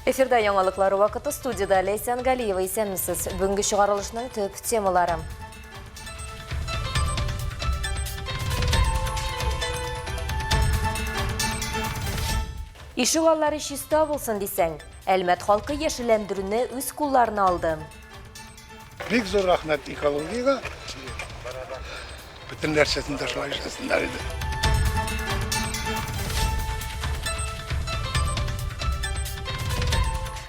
Эфирда яңалыклар вакыты студияда Ләйсән Галиева исәнмесез. Бүгенге чыгарылышның төп темалары. Ишек аллары чиста булсын дисәң, Әлмәт халкы яшелләндерүне үз кулларына алды. Бик зур рәхмәт экологиягә. Бөтен нәрсәсен дә шулай эшләсеннәр иде.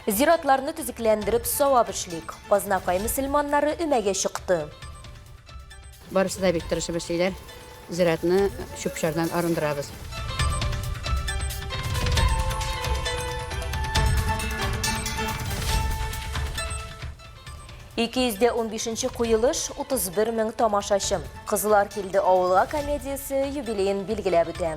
Зиратларны төзекләндереп савап эшлик. Азнакай мөселманнары өмәгә чыкты. Барысы да бик тырышып эшлиләр. Зиратны чүп-чардан арындырабыз. 215 нче куелыш, 31 мең тамашачы. Кызлар килде авылга комедиясе юбилеен билгеләп үтә.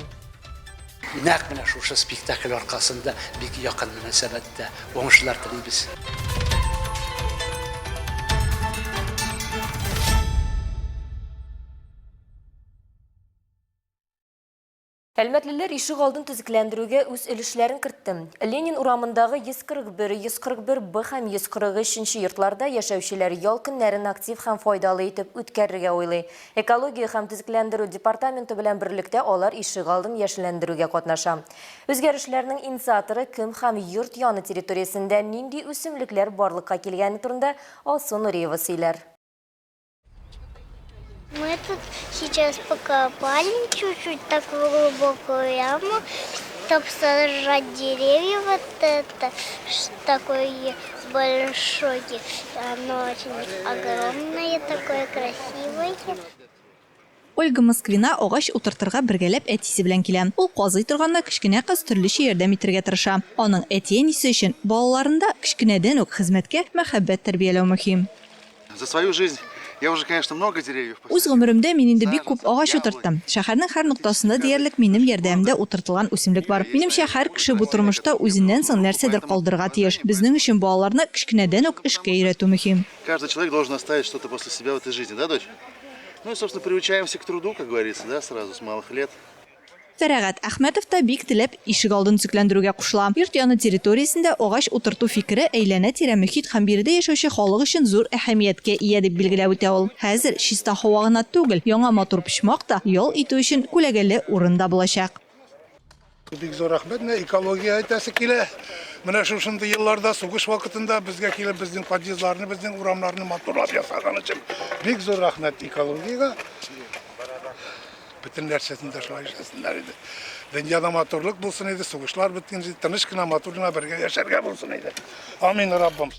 Нәкъ менә шушы спектакль аркасында бик якын мөнәсәбәттә. Уңышлар телибез. Әлмәтлеләр ишегалдын төзекләндерүгә үз өлешләрен кертте. Ленин урамындагы 141, 141 Б һәм 143 нче йортларда яшәүчеләр ял көннәрен актив һәм файдалы итеп үткәрергә уйлый. Экология һәм төзекләндерү департаменты белән берлектә алар ишегалдын яшелләндерүгә катнаша. Үзгәрешләрнең инициаторы кем һәм йорт яны территориясендә нинди үсемлекләр барлыкка килгәне турында Алсу Нуриева сөйләр. Мы тут сейчас покопали чуть-чуть такую глубокую яму, чтобы сажать деревья вот это, такое большое, оно очень огромное, такое красивое. Ольга Москвина агач утыртырга бергәләп әтисе белән килә. Ул казый торганда кечкенә кыз төрлечә ярдәм итәргә тырыша. Аның әти-әнисе өчен балаларында кечкенәдән үк хезмәткә мәхәббәт тәрбияләү мөһим. За свою жизнь я уже, конечно, много деревьев Үз гомеремдә мин инде бик күп агач утырттым. Шәһәрнең һәр ноктасында диярлек минем ярдәмдә утыртылган үсемлек бар. Минемчә, һәр кеше бу тормышта үзеннән соң нәрсәдер калдырырга тиеш. Безнең өчен балаларны кечкенәдән үк эшкә өйрәтү мөһим. Каждый человек должен оставить что-то после себя в этой жизни, да, дочь? Ну и, собственно, приучаемся к труду, как говорится, да, сразу с малых лет. Фәрәгать Әхмәтов та бик теләп ишегалдын төзекләндерүгә кушыла. Йорт яны территориясендә агач утырту фикере әйләнә-тирә мөхит һәм биредә яшәүче халык өчен зур әһәмияткә ия, дип билгеләп үтә ул. Хәзер чиста һава гына түгел, яңа матур почмак та, ял итү өчен күләгәле урын да булачак. Бик зур рәхмәт, менә экология әйтәсе килә. Менә шушындый елларда, сугыш вакытында безгә килеп безнең подъездларны, безнең урамнарны матурлап ясаган өчен бик зур рәхмәт экологиягә. Бөтен нәрсәсен дә шулай эшләсеннәр иде. Дөньяда матурлык булсын иде, сугышлар беткән иде, тыныч кына, матур гына бергә яшәргә булсын иде. Амин, Раббым.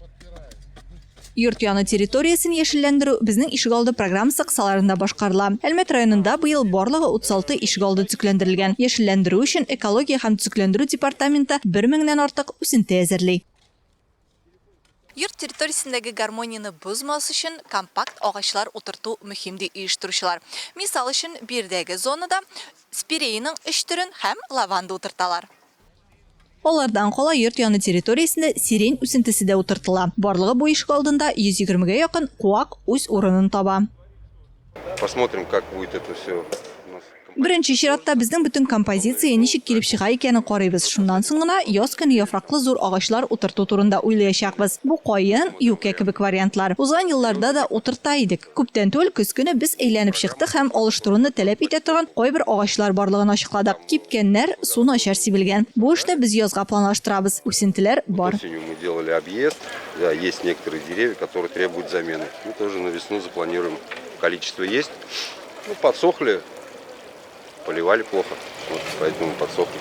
Йорт яны территориясен яшелләндерү Безнең ишегалды программасы кысаларында башкарыла. Әлмәт районында быел барлыгы 36 ишегалды төзекләндерелгән. Яшелләндерү өчен Экология һәм төзекләндерү департаменты бер меңнән артык үсенте әзерли. Йорт территориясендәге гармонияне бозмас өчен компакт агачлар утырту мөһим, ди оештыручылар. Мисал өчен, биредәге зонада спиреяның өч төрен һәм лаванда утырталар. Алардан кала йорт яны территориясендә сирень үсентесе дә утыртыла. Барлыгы бу ишегалдында 120 гә якын куак үз урынын таба. Посмотрим, как будет это все у нас. Беренче чиратта безнең бөтен композиция ничек килеп чыга икәнен карыйбыз, шуннан соң гына яз көне яфраклы зур агачлар утырту турында уйлыячакбыз. Бу каен, юкә кебек вариантлар. Узган елларда да утырта идек. Күптән түгел көз көне без әйләнеп чыктык һәм алыштыруны таләп итә торган кайбер агачлар барлыгын ачыкладык. Кипкәннәр, су начар сибелгән. Бу эшне без язга планлаштырабыз. Үсентеләр бар. Осенью мы делали объезд. Да, есть некоторые деревья, которые требуют замены. Мы тоже на весну запланируем. Количество есть. Ну, подсохли, поливали плохо, вот, поэтому подсохли.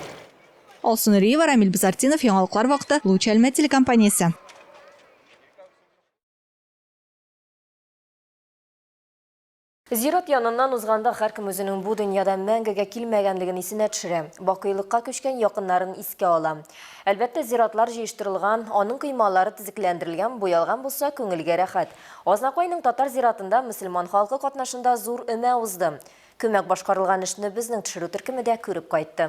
Алсу Нуриева, Рамил Базартдинов, Яңалыклар вакыты, Луч Әлмәт телекомпаниясе. Зират яныннан узганда һәркем үзенең бу дөньяда мәңгегә килмәгәнлеген исенә төшерә, бакыйлыкка күчкән якыннарын искә ала. Әлбәттә, зиратлар җыештырылган, аның коймалары төзекләндерелгән, буялган булса, күңелгә рәхәт. Азнакайның татар зиратында мөселман халкы катнашында зур өмә узды. Күмәк башкарылган эшне безнең төшерү төркеме дә күреп кайтты.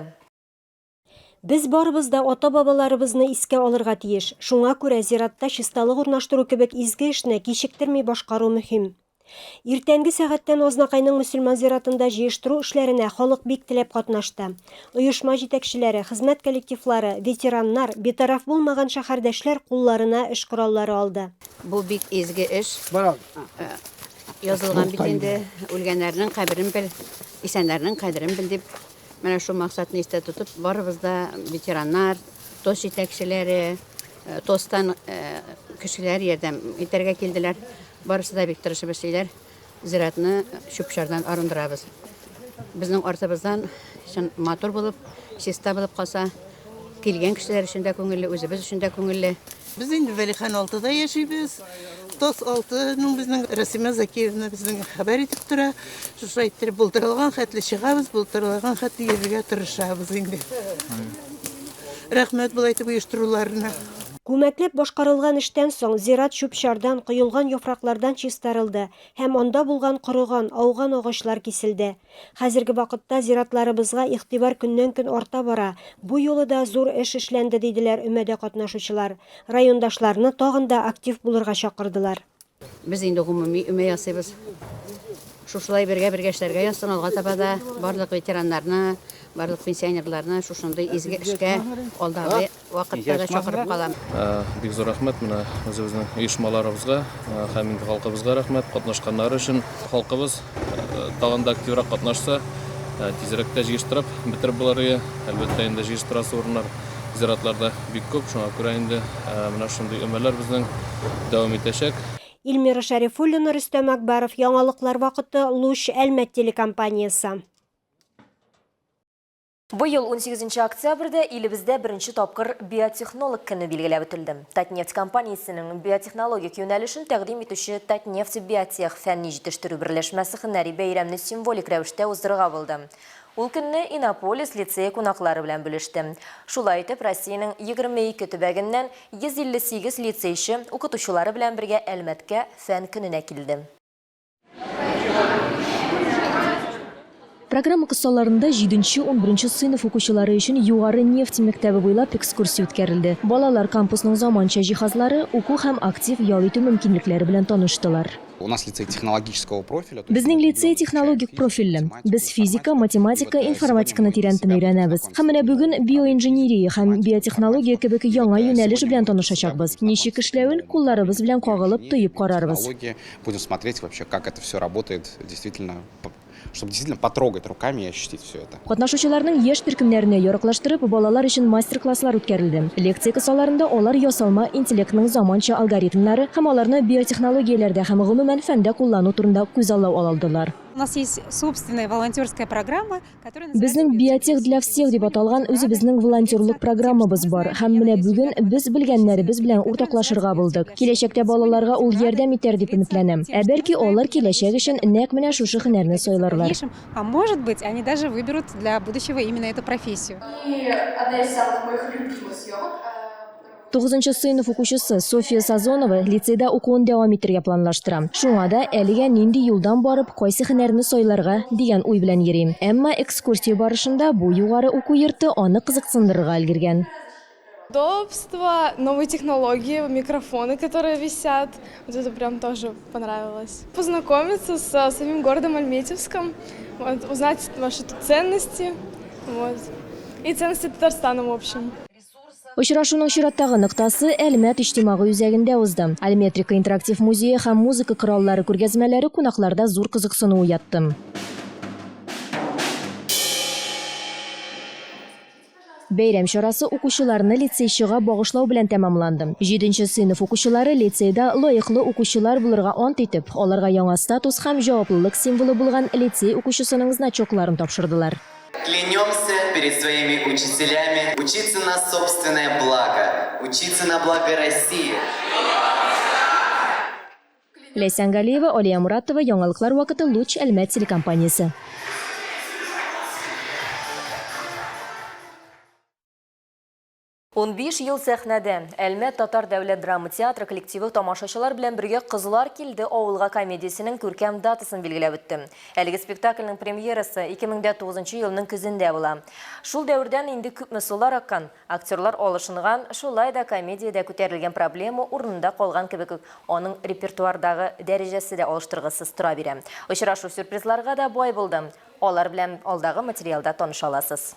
Без барыбыз да ата-бабаларыбызны искә алырга тиеш. Шуңа күрә зиратта чисталык урнаштыру кебек изге эшне кичектерми башкару мөһим. Иртәнге сәгатьтән Азнакайның мөселман зиратында җыештыру эшләренә халык бик теләп катнашты. Оешма җитәкчеләре, хезмәт коллективлары, ветераннар, битараф булмаган шәһәрдәшләр кулларына эш кораллары алды. Бу бик изге эш. Язылган бит инде, үлгәннәрнең каберен бел, исәннәрнең кадерен бел дип. Менә шул максатны истә тотып, барыбыз да ветераннар, ТОС җитәкчеләре, ТОСтан кешеләр ярдәм итәргә килделәр. Барысы да бик тырышып эшлиләр. Зиратны чүп-чардан арындырабыз. Безнең артыбыздан чын матур булып, чиста булып калса, килгән кешеләр өчен дә күңелле, үзебез өчен дә күңелле. Без инде Вәлихан алтыда яшибез. ТОС алтының безнең Рәсимә Закиевна безнең хәбәр итеп тора. Шушылай иттереп булдырылган хәтле чыгабыз, булдырылган хәтле йөрергә тырышабыз инде. Рәхмәт болай итеп оештыруларына. Күмәкләп башкарылган эштән соң, зират чүп-чардан, коелган яфраклардан чистарылды һәм анда булган корыган, ауган агачлар киселде. Хәзерге вакытта зиратларыбызга игътибар көннән-көн арта бара, бу юлы да зур эш эшләнде, диделәр өмәдә катнашучылар. Райондашларны тагын да актив булырга чакырдылар. Без инде гомуми өмә ясыйбыз. Шушылай бергә-бергә эшләргә язсын, алга таба да барлык ветераннарны, барлык пенсионерларны шушындый изге эшкә алдагы вакытта да чакырып калам. Бик зур рәхмәт менә үзебезнең оешмаларыбызга һәм инде халкыбызга рәхмәт катнашканнары өчен. Халкыбыз тагын да активрак катнашса, тизрәк тә җыештырып бетереп булыр иде. Әлбәттә инде җыештырасы урыннар зиратларда бик күп, шуңа күрә инде менә шундый өмәләр безнең дәвам итәчәк. Илмира Шәрифуллина, Рөстәм Акбаров, Яңалыклар вакыты, Луч, Әлмәт телекомпаниясе. Быел 18 октябрьдә илебездә беренче тапкыр биотехнолог көне билгеләп үтелде. Татнефть компаниясенең биотехнологик юнәлешен тәкъдим итүче Татнефть Биотех фәнни җитештерү берләшмәсе һөнәри бәйрәмне символик рәвештә уздырырга булды. Ул көнне Иннополис лицее кунаклары белән бүлеште. Шулай итеп, Россиянең 22 төбәгеннән 158 лицейчы укытучылары белән бергә Әлмәткә Фән көненә килде. Программа кысаларында җиденче-унберенче сыйныф укучылары өчен Югары нефть мәктәбе буйлап экскурсия үткәрелде. Балалар кампусның заманча җиһазлары, уку һәм актив ял итү мөмкинлекләре белән таныштылар. У нас лицей технологического профиля. Безнең лицей технологик профильле. Без физика, математика, информатиканы тирәнтен өйрәнәбез. Һәм менә бүген биоинженерия һәм биотехнология кебек яңа юнәлеш белән танышачакбыз. Ничек эшләвен кулларыбыз белән кагылып, тоеп карарбыз. Будем смотреть вообще, как это все работает, действительно, чтобы действительно потрогать руками и ощутить все это. Катнашучыларның яшь төркемнәренә яраклаштырып, балалар өчен мастер-класслар үткәрелде. Лекция кысаларында алар ясалма интеллектның заманча алгоритмнары һәм аларны биотехнологияләрдә һәм гомумән фәндә куллану турында күзаллау алдылар. У нас есть собственная волонтерская программа, Безнең Биотех для всех дип аталган үзебезнең волонтерлык программабыз бар һәм менә бүген без белгәннәребез белән уртаклашырга булдык. Киләчәктә балаларга ул ярдәм итәр дип өметләнәм. Ә бәлки алар киләчәк өчен нәкъ менә шушы һөнәрне сайларлар. А может быть, они даже выберут для будущего именно эту профессию. И одна из самых моих любимых съемок. Тугызынчы сыйныф укучысы София Сазонова лицейда укуын дәвам итәргә планлаштыра. Шуңа да әлегә нинди юлдан барып, кайсы һөнәрне сайларга дигән уй белән йөри. Әмма экскурсия барышында бу югары уку йорты аны кызыксындырырга өлгергән. Удобство, новые технологии, микрофоны, которые висят. Вот это прям тоже понравилось. Познакомиться с самим городом Альметьевском, вот, узнать ваши тут ценности, вот, и ценности Татарстана в общем. Очрашуның чираттагы ноктасы Әлмәт иҗтимагый үзәгендә узды. Альметрика интерактив музее һәм музыка кораллары күргәзмәләре кунакларда зур кызыксыну уятты. Бәйрәм чарасы укучыларны лицейчыга багышлау белән тәмамланды. Җиденче сыйныф укучылары лицейда лаеклы укучылар булырга ант итеп, аларга яңа статус һәм җаваплылык символы булган лицей укучысының значокларын тапшырдылар. Клянемся перед своими учителями учиться на собственное благо, учиться на благо России. Ләйсән Галиева, Алия Муратова, Яңалыклар вакыты, Луч, Әлмәт телекомпаниясе. 15 ел сәхнәдә. Әлмәт татар дәүләт драма театры коллективы тамашачылар белән бергә Кызлар килде авылга комедиясенең күркәм датасын билгеләп үтте. Әлеге спектакльнең премьерасы 2009 нчы елның көзендә була. Шул дәвердән инде күпме сулар аккан, актерлар алышынган, шулай да комедиядә күтәрелгән проблема урынында калган кебек үк аның репертуардагы дәрәҗәсе дә алыштыргысыз тора бирә. Очрашу сюрпризларга да бай булды. Алар белән алдагы материалда таныша аласыз.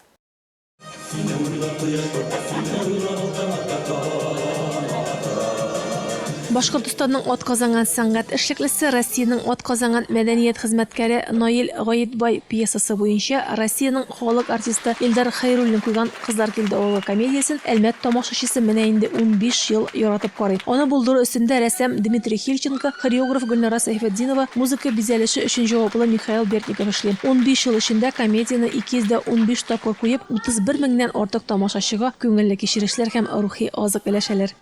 Башкортостанның атказанган сәнгать эшлеклесе, Россиянең атказанган мәдәният хезмәткәре Наил Гаетбай пьесасы буенча Россиянең халык артисты Илдар Хәйруллин куйган Кызлар килде авылга комедиясен Әлмәт тамашачысы менә инде 15 ел яратып карый. Аны булдыру өстендә рәссам Дмитрий Хильченко, хореограф Гөлнара Сәйфетдинова, музыка бизәлеше өчен җаваплы Михаил Бертников эшли. 15 ел эчендә комедияне 215 тапкыр куеп, 31 меңнән артык тамашачыга күңелле кичерешләр һәм рухи азык өләшәләр.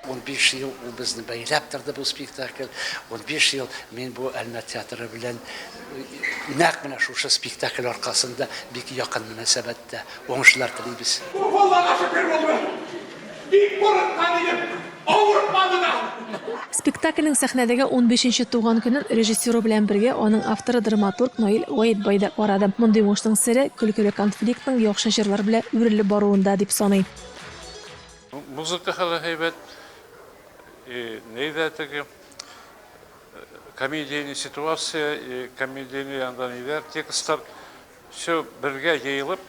15 ел ул безне бәйләп торды бу спектакль. 15 ел мин бу Әлмәт театры белән нәкъ менә шушы спектакль аркасында бик якын мөнәсәбәттә. Уңышлар телибез. Аллага шөкер булды. Бик курыккан идем, авыртмады да. Спектакльнең сәхнәдәге унбишенче туган көнен режиссеры белән бергә аның авторы драматург Наил Гаетбай да карады. Мондый уңышның сере, көлкеле конфликтның яхшы җырлар белән үрелеп баруында, дип саный. Музыка хәле һәйбәт. И ни дә теге комедийный ситуация, и комедийный анда ниләр, текстлар все бергә җыелып,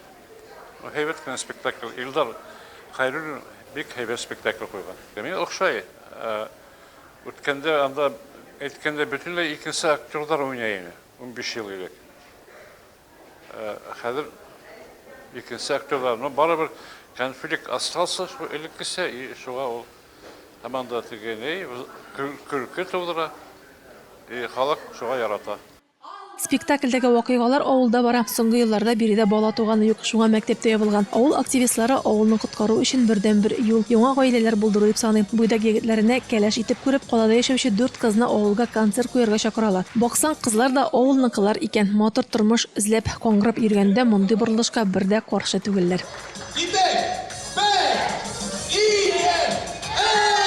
һәйбәт кенә спектакль. Илдар Хәйруллин бик һәйбәт спектакль куйган. Миңа охшай. Үткәндә анда әйткәндә бөтенләй икенче актерлар уйный иде, 15 ел элек. Хәзер икенче актерлар, но барыбер конфликт остался шул элеккечә, и шуңа ул һаман да теге ни, көлке тудыра, и халык шуңа ярата. Спектакльдәге вакыйгалар авылда бара. Соңгы елларда биредә бала туганы юк, шуңа мәктәп тә ябылган. Авыл активистлары авылны коткару өчен бердәнбер юл, яңа гаиләләр булдыру дип саный. Буйдак егетләренә кәләш итеп күреп, калада яшәүче дүрт кызны авылга концерт куярга чакыралар. Баксаң, кызлар да авылныкылар икән. Матур тормыш эзләп каңгырып йөргәндә мондый борылышка бер дә каршы түгелләр. Китек! Бер! Ике! Өч!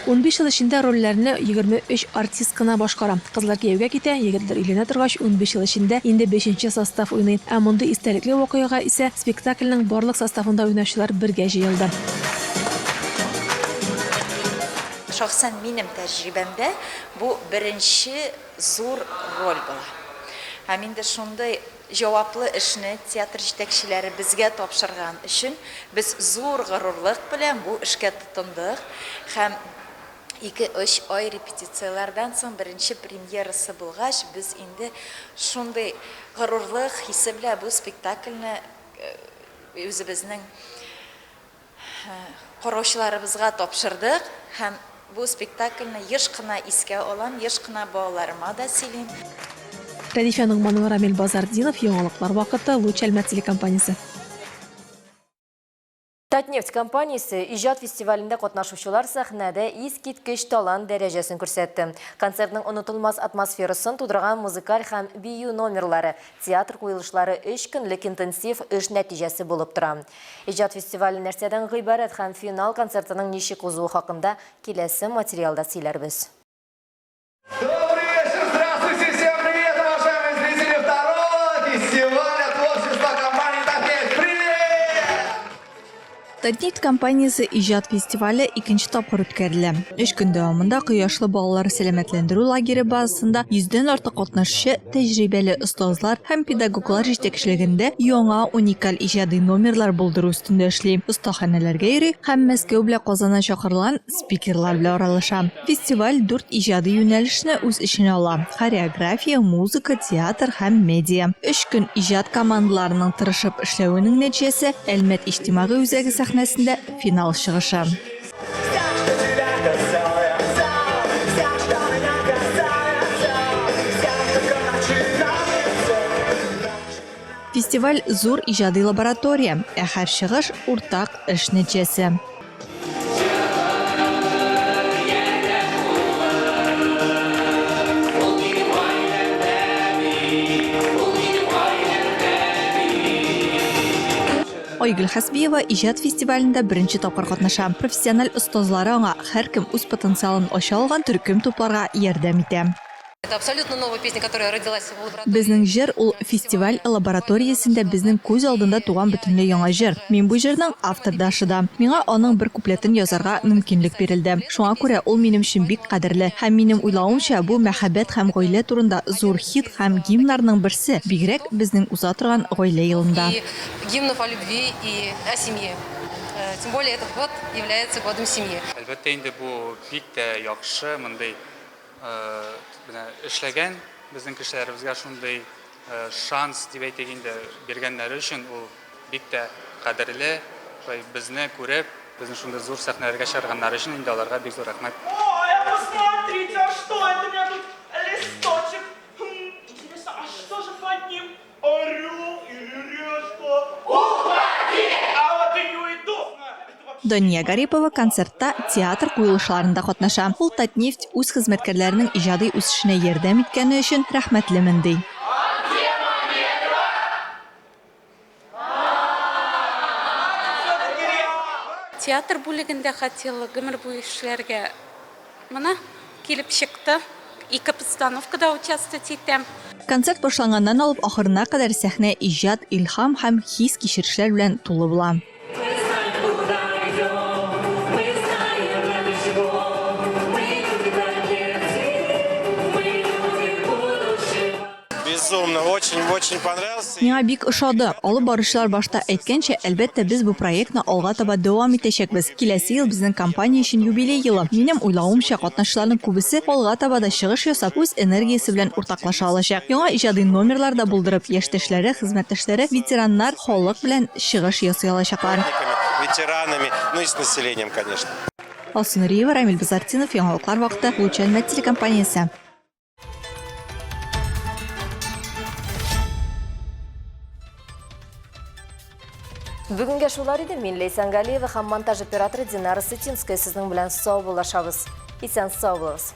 15 ел эчендә рольләрне 23 артист кына башкара. Кызлар кияүгә китә, егетләр өйләнә торгач, 15 ел эчендә инде бишенче состав уйный. Ә мондый истәлекле вакыйгага исә спектакльнең барлык составында уйнаучылар бергә җыелды. Шәхсән минем тәҗрибәмдә бу беренче зур роль була. Һәм инде шундый җаваплы эшне театр җитәкчеләре безгә тапшырган өчен без зур горурлык белән бу эшкә тотындык һәм ике-өч ай репетицияләрдән соң беренче премьерасы булгач, без инде шундый горурлык хисе белән бу спектакльне үзебезнең Караучыларыбызга тапшырдык һәм бу спектакльне еш кына искә алам, еш кына балаларыма да сөйлим. Рәдифә Ногманова, Рамил Базартдинов, Яңалыклар вакыты, Луч Әлмәт телекомпаниясе. Татнефть компаниясе иҗат фестивалендә катнашучылар сәхнәдә искиткеч талант дәрәҗәсен күрсәтте. Концертның онытылмас атмосферасын тудырган музыкаль һәм бию номерлары, театр куелышлары өч көнлек интенсив эш нәтиҗәсе булып тора. Иҗат фестивале нәрсәдән гыйбарәт һәм финал концертының ничек узуы хакында киләсе материалда сөйләрбез. Добрый вечер, здравствуйте, всем привет, уважаемые зрители второго фестиваля творчества компании Татнефть. Привет! Татнефть компаниясе иҗат фестивале икенче тапкыр үткәрелә. Өч көн дәвамында Кояшлы балалар сәламәтләндерү лагере базасында йөздән артык катнашучы тәҗрибәле остазлар һәм педагоглар җитәкчелегендә яңа уникаль иҗади номерлар булдыру өстендә эшли, остаханәләргә йөри һәм Мәскәү белән Казаннан чакырылган спикерлар белән аралаша. Фестиваль дүрт иҗади юнәлешне үз эченә ала, хореография, музыка, театр һәм медиа. Өч көн иҗат командаларының тырышып эшләвенең нәтиҗәсе, Әлмәт иҗтимагый үзәге сәхнәсендә финал чыгышы. Фестиваль зур иҗади лаборатория, ә һәр чыгыш, уртак эш нәтиҗәсе. Айгөл Хәсбиева иҗат фестивалендә беренче тапкыр катнаша. Профессиональ остазлары аңа һәркем үз потенциалын ача алган төркем тупларга ярдәм итә. Это абсолютно новая песня, которая родилась в лаборатории. Безнең җыр ул фестиваль лабораториясендә безнең күз алдында туган бөтенләй яңа җыр. Мин бу җырның автордашы да. Миңа аның бер куплетын язарга мөмкинлек бирелде. Шуңа күрә ул минем өчен бик кадерле. Һәм минем уйлавымча, бу мәхәббәт һәм гаилә турында зур хит һәм гимннарның берсе, бигрәк безнең уза торган Гаилә елында. И гимнов о любви и о семье. Тем более этот год является годом семьи. Әлбәттә инде, бу бик тә яхшы, мондый Менә эшләгән безнең кешеләребезгә шундый шанс дип әйтик инде биргәннәре өчен ул бик тә кадерле. Шулай безне күреп, безне шундый зур сәхнәләргә чыгарганнары өчен инде аларга бик зур рәхмәт. Ой, а посмотрите, а что это у меня тут листочек? Хм, интересно, а что же под ним? Орел или решка? Уходи! А вот и не уйду! Дания Гарипова концертта театр куелышларында катнаша. Ул Татнефть үз хезмәткәрләренең иҗади үсешенә ярдәм иткәне өчен рәхмәтлемен, ди. Театр бүлегендә хотела гомер буе эшләргә. Менә килеп чыкты. Ике постановкада участвовать итәм. Концерт башланганнан алып ахырына кадәр сәхнә иҗат, илһам һәм хис-кичерешләр белән тулы була. Безумно, очень, очень понравился. Миңа бик ошады. Алып баручылар башта әйткәнчә, әлбәттә, без бу проектны алга таба дәвам итәчәкбез. Киләсе ел безнең компания өчен юбилей елы. Минем уйлавымча, катнашчыларның күбесе алга таба да чыгыш ясап, үз энергиясе белән уртаклаша алачак. Яңа иҗади номерлар да булдырып, яшьтәшләре, хезмәттәшләре, ветераннар, халык белән чыгыш ясый алачаклар. Ветеранами, ну и с населением, конечно. Алсу Нуриева, Рамил Базартдинов, Яңалыклар вакыты, Луч Әлмәт телекомпаниясе. Бүгенгә шулар иде. Мин Ләйсән Галиева һәм монтаж операторы Динара Сытинская сезнең белән саубуллашабыз. Исән сау булыгыз.